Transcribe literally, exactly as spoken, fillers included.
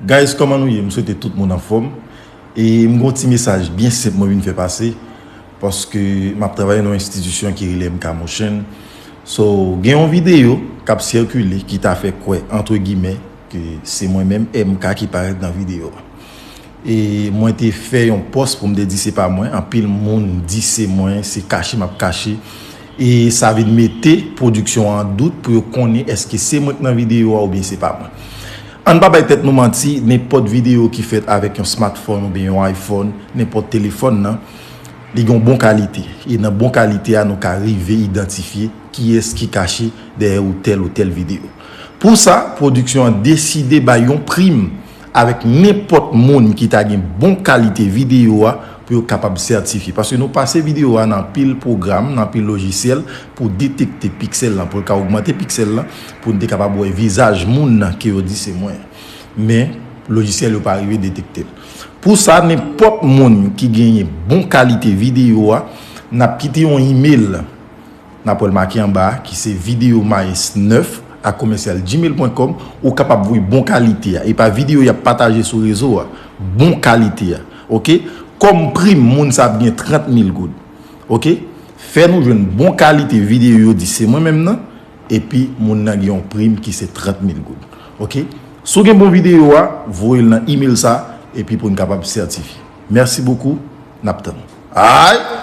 Guys, kòman nou ye? M swete tout moun anfòm. E m gen yon ti mesaj byen senp mwen vin fè pase. Paske m ap travay nan yon enstitisyon ki rele M K Motion. So, gen yon videyo k ap sikile ki ta fè kwè, antre gimè, ke se mwen menm, M K, ki parèt nan videyo a. E mwen te fè yon pòs pou m te di se pa mwen. Anpil moun di se mwen, se kache m ap kache. E sa vin mete pwodiksyon an an dout pou yo konnen èske se mwen k nan videyo a oubyen se pa mwen. Ann pa bay tèt nou manti, nenpòt videyo ki fèt avèk yon smartphone oubyen yon iPhone, nenpòt telefòn nan, li gen yon bon kalite. E nan bon kalite a, nou ka rive idantifye kiyès ki kache dèyè ou tèl ou tèl videyo. Pou sa, pwodiksyon an deside bay yon prim avèk nenpòt moun ki ta gen bon kalite videyo a pou yo kapab sètifye. Paske nou pase videyo a nan anpil pwogram, nan anpil lojisyèl pou detekte piksèl lan, pou l ka ogmante piksèl lan, pou n te kapab wè vizaj moun nan ke yo di se mwen. Men, lojisyèl yo pa rive detekte l. Pou sa, nenpòt moun ki genyen bon kalite videyo a, n ap kite yon imèl, n ap wè l make anba a, ki se videomaes nèf a commercial gmail point com, ou kapab voye bon kalite a. E pa videyo y ap pataje sou rezo a, bon kalite a. Oke? Kòm prim, moun sa ap gen trant mil goud. Oke? Fè nou jwenn bon kalite videyo yo di se mwen menm nan, epi moun nan gen yon prim ki se trant mil goud. Oke? Si w gen bon videyo a, voye l nan imèl sa, epi pou n kapab sètifye. Mèsi bokou, n ap tann ou. Ay!